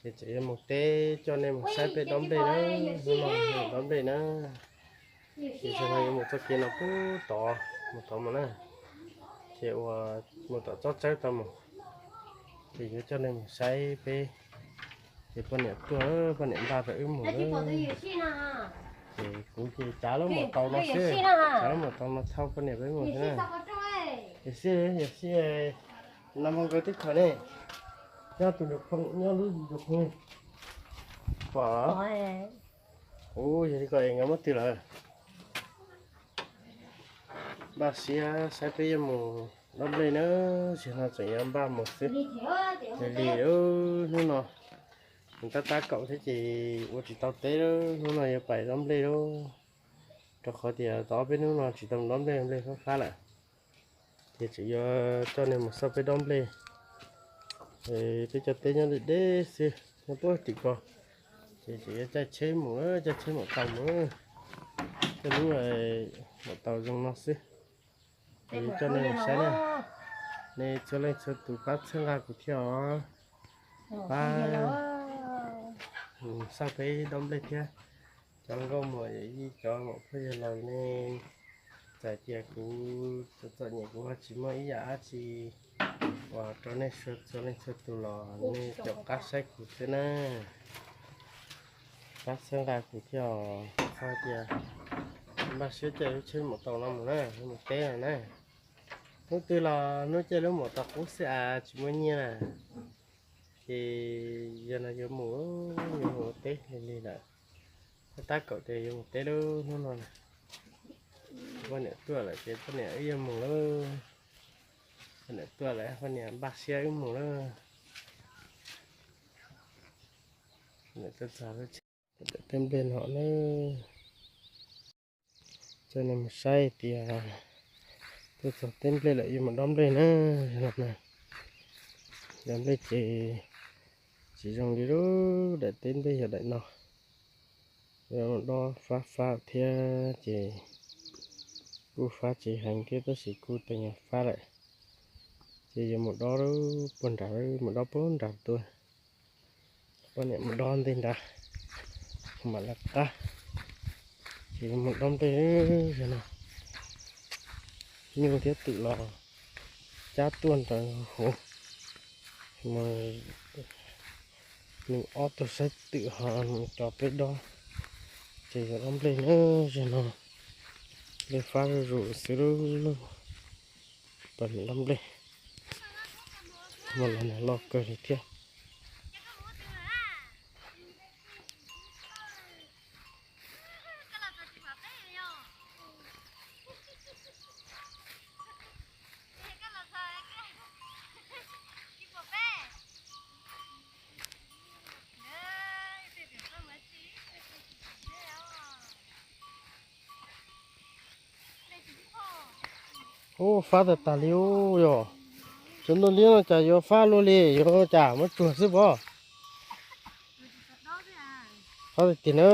Ces tseem yuav mus teb coj nej mus saib peb dob nplej na, hnub no mus dob nplej na. Ces zaum no yuav mus txoj kev no puag tod mus tod mus na, ces uas mus tom tsob tsawb tod mus. Ces yuav coj nej mus saib peb, ces poj niam tuaj, poj niam npaj rau wb mus. Ces kuv ces tsav lub maum taus no xwb, tsav lub maum taus no thauj poj niam peb mus xwb na. Yawm Sij, yawm Sij, no mas nkawd twb khawm ne, nyob tus nraug phoom, nyob lub nraug phoom. Pom los? Ua yog li ko es nkawd muab twg lawm? Npaj siab saib peb yuav mus dob nplej na, zaum no tseem yuav npaj mus xwb. Lig lig, hnub no tab tab kaum thiab ces ua tsis tau teb, hnub no yuav pais dob nplej lauj, rau qhov tias tau ob peb hnub no tsis tau mus dob nplej, nplej fab fab lawm. Ces tseem yuav coj nej mus xauj peb dob nplej. Peb cov teb nyob deb deb xwb, nyob puag tim ko. Ces tseem yuav caij tsheb mus, caij tsheb maum taus mus, caij lub maum taus zoo no xwb. Ces yuav coj nej mus saib na. Nej txhua leej txhua tus pab txhawb nqa kuv thiab os. Pab xauj peb dob nplej thiab. Cov nkauj muam yawm yij, cov muam phauj yawg laus, nej txawm tias kuv txom nyem kuv ho tsis muaj ib yam dab tsi uas rau nej txhua leej txhua tus los nej caum qab saib kuv xwb na. Pab txhawb nqa kuv thiab os, txhob tias npaj siab caij lub tsheb maum taus no mus na, mus teb no na. Hnub twg los hnub caij lub maum taus qub xwb as, tsis muaj nyiaj na. Ces yog no yuav mus, yuav mus ua teb lig lig lawm. Tab tab kaum tias yuav mus teb lub hnub no na. Poj niam tuaj lawm ces poj niam wb yuav mus lawm. Poj niam tuaj lawm, poj niam npaj siab wb mus lawm. Poj niam tuaj txog lub tsheb, daim teb nplej no na. Coj nej mus saib tias tuaj txog teb nplej lawm yuav mus dob nplej na. Dob nplej ces tsis zoo li lub daim teb nplej yog daim no. Yuav dob fab fab thiab ces kuj fab tsis heev thiab tab sis kuj tau nyuag fab lawm. Ces yuav mus dob puag nrad, mus dob puag nrad tuaj. Poj niam mus dob ntej nrad, mam lawv qab. Ces yuav mus dob nplej no. Nyuj thiab twm los cab tuaj ntawd hauv. Nws ob tug saib twm ho mus tso peb dob. Ces yuav dob nplej na, zaum no nplej fab zuj zus xwb lub. Poj niam dob nplej, mas los nag loj kawg li thiab. Ub, fab tag tag li ub yog. Cov ntaus liab no cas yuav fab luaj li, yuav cas muab tsuag xwb pob. Fab tiag tiag na,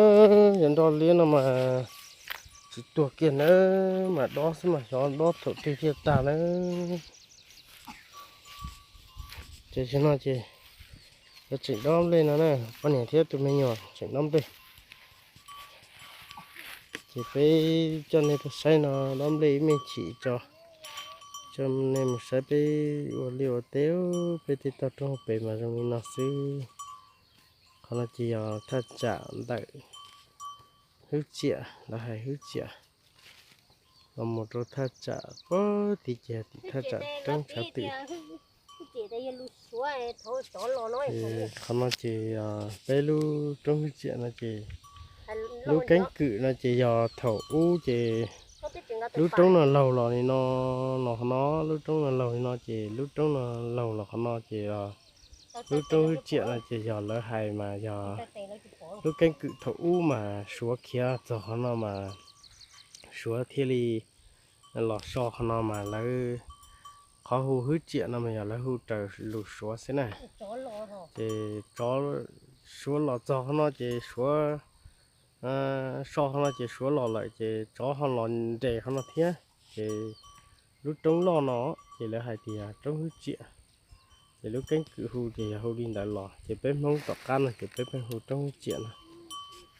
cov ntaus liab no mas tsis tuag kiag na, mas dob xwb mas xyov dob thaum twg thiaj tag na. Ces zaum no ces yuav tseem dob nplej no na, poj niam thiab tus me nyuam tseem dob nplej. Ces peb coj nej tuaj saib no, dob nplej ib me chim tso, coj nej mus saib peb ua liaj ua teb, peb tej toj roob hauv pes mas zoo li no xwb. Qhov no ces yog thaj tsam ntawm Hwb Tsiam, lawv hais Hwb Tsiam los mus rau thaj tsam puag tid ces tim thaj tsam roob tshav twm. Qhov no ces peb lub roob Hwb Tsiam no ces lub keeb kwm no ces yog thaum ub ces lub roob no laug los li no, los qhov no, lub roob no laug li no ces lub roob no laug los qhov no ces lub roob Hwb Tsiam no ces yog lawv hais mas yog lub keeb kwm thaum ub mas Suav khiav txog qhov no mas Suav thiaj li los so qhov no mas lawv, qhov hu Hwb Tsiam no mas yog lawv hu raws lus Suav xwb na. Ces tsov, Suav los txog qhov no ces Suav, so qhov no ces Suav los lawm ces tsov ho los nres qhov no thiab. Ces lub roob loj no ces lawv hais tias roob Hwb Tsiam. Ces lub keeb kwm hu ces yog hu li ntawd los, ces peb Hmoob tom qab no ces peb pheej hu roob tsiam no.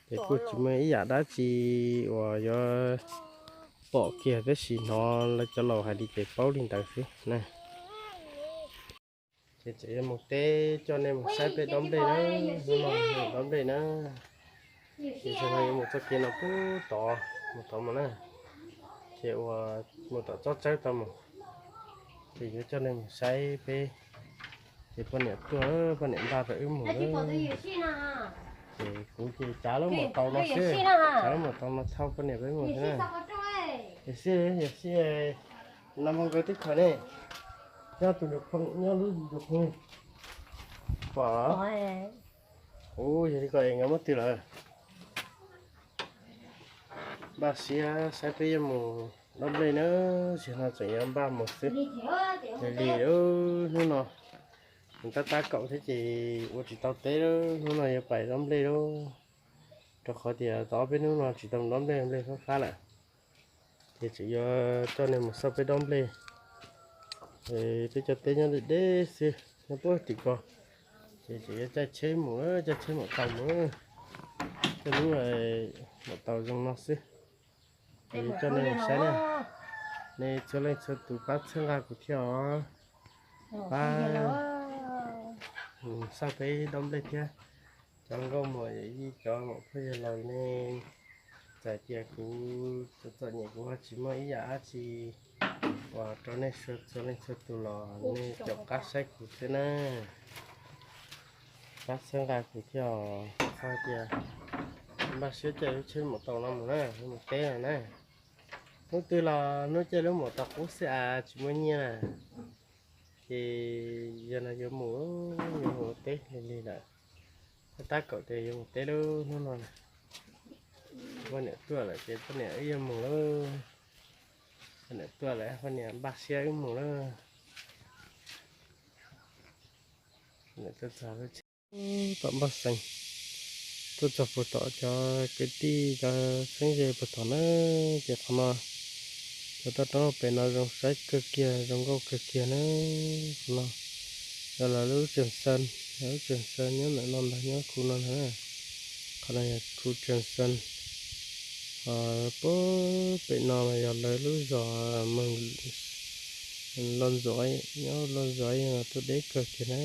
Ces kuj tsis muaj ib yam dab tsi uas yuav pom kiag, tab sis hnov lawv cov laus hais li ces paub li ntawd xwb na. Ces tseem yuav mus teb coj nej mus saib peb dob nplej na, hnub no dob nplej na. Ces zaum no yuav mus txoj kev no pub tod, mus tod mus na. Ces uas mus tom tsob tsawb tod mus. Ces yuav coj nej mus saib peb, ces poj niam tuaj, poj niam npaj rau wb mus. Ces kuv ces tsav lub maum taus no xwb, tsav lub maum taus no thauj poj niam peb mus xwb na. Yog xij, yog xij, no mas nkawd twb khaws ne, nyob tus nraug phooj, nyob lub nraug phooj pom. Ub, yog li ko es nkawd muab twg lawm? Npaj siab saib peb yuav mus dob nplej na, zaum no tseem yuav npaj mus xwb. Lig lig hnub no, tab tab kaum thiab ces ua tsis tau teb, hnub no yuav pais dob nplej lauj. Rau qhov tias tau ob peb hnub no tsis tau dob nplej, nplej fab fab lawm. Ces tseem yuav coj nej mus xauj peb dob nplej. Peb cov teb nyob deb deb xwb, nyob puag tim ko. Ces tseem yuav caij tsheb mus, caij tsheb maum taus mus. Coj lub maum taus zoo no xwb. Ces yuav coj nej mus saib na. Nej txhua leej txhua tus pab txhawb nqa kuv thiab os. Pab xauj peb dob nplej thiab. Cov nkauj muam yawm yij, cov muam phooj ywg laus, nej txawm tias kuv txom txom nyem, kuv ho tsis muaj ib yam dab tsi uas rau nej txhua leej txhua tus los nej caum qab saib kuv thiab na. Pab txhawb nqa kuv thiab os, txhob tias npaj siab caij lub tsheb maum taus no mus na, mus teb no na. Hnub twg los hnub caij lub maum taus qub xwb as, tsis muaj nyiaj na. Ces yog no yuav mus, yuav mus teb lig lig lawm. Tab tab kaum tias yuav mus teb lub hnub no na. Poj niam tuaj lawm ces poj niam wb yuav mus lauj. Poj niam tuaj lawm, poj niam npaj siab wb mus lauj. Poj niam tuaj txog lub tsheb tom Npaj Xees, tuaj txog puag tom cov kwv tij cov txheeb ze puag tom na. Ces qhov no cov toj roob pem no zoo saib kawg kiag, zoo nkauj kawg kiag na. Qhov no yog lawv lub tseem xees, lawv lub tseem xees nyob ntawm no ntag, nyob khu no ntag na. Qhov no yog khu tseem xees. Puag pem no mas yog lawv lub zos Looj Ntxuav, nyob Looj Ntxuav no tuaj deb kawg kiag na.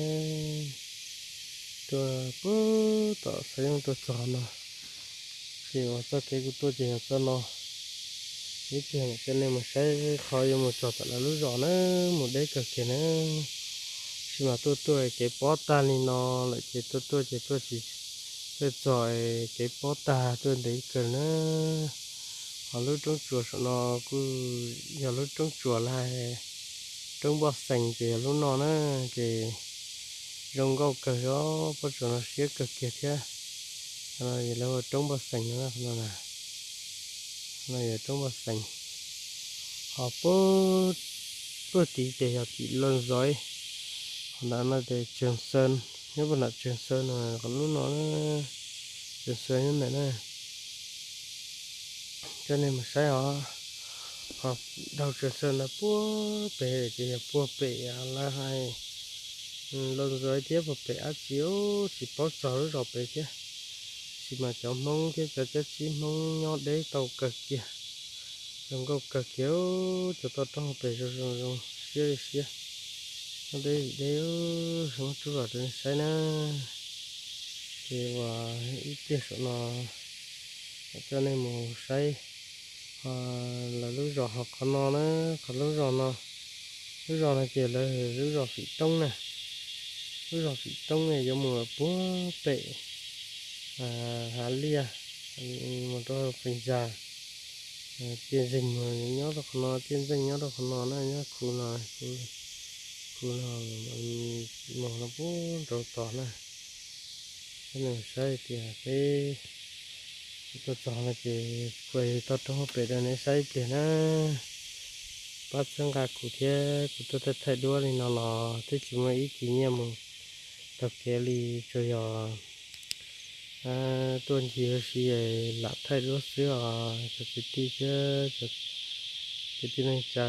Tuaj puag tom Xav Yooj tuaj txog no, ces uas txoj kev kuv tuaj ces yog txoj no. Ib pliag mam coj nej mus saib qhov yuav mus txog tom lawv lub zos na, mus deb kawg kiag na. Tab sis mas tuaj tuaj kev pob tag li no lawm ces tuaj tuaj ces tuaj tsis, tuaj txog kev pob tag tuaj ntev kawg na. Ho lub roob tsuas saum no kuj yog lub roob tsuas lawm, roob Npaj Xees ces yog lub no na, ces zoo nkauj kawg, pob tsuas no siab kawg kiag thiab. No yog lawv hu roob Npaj Xees no, no yog roob Npaj Xees. Ho puag tid ces yog tim Looj Ntxuav, qhov ntawd no ces Tseem Xees, nyob puag nram Tseem Xees no, qhov lub no Tseem Xees nyob ntawm na. Coj nej mus saib os. Ho dhau Tseem Xees ntawd puag pem ces yog puag pem lawv hais Looj Ntxuav thiab, puag pem dab tsi tsis paub txog lub zos pem thiab. Tab sis mas cov Hmoob thiab cov dab tsi Hmoob nyob deb tau kawg kiag, zoo nkauj kawg kiag, cov toj roob hauv pes zoo zoo zoo siab li siab, nyob deb deb, muab rub los rau nej saib na. Ces uas ib pliag saum no coj nej mus saib lawv lub zos ho qhov no na, qhov lub zos no, lub zos no ces lawv lub zos Fim Roob na. Lub zos Fim Roob ne yuav mus puag pem Hav Liaj, mus rau Feem Zas, Tiaj Ntxeeg nyob rau qhov no, Tiaj Ntxeeg nyob rau qhov no na, nyob khu no, khu no, mus no puag nraud tod na. Coj nej saib tias peb tuaj txog no ces kuv toj roob hauv pes rau nej saib ib pliag na. Pab txhawb nqa kuv thiab, kuv tuaj thaij thaij duab li no los twb tsis muaj ib kis nyiaj mus taug kev li, tsuas yog tuaj ncig ua si lam thaij duab xwb os. Cov kwv tij thiab cov kwv tij neej tsa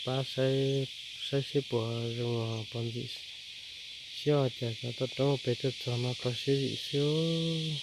pab saib seb puas zoo, puas ntxim Yog cas xyov toj roob pem tuaj txog no kho siab zim xwb.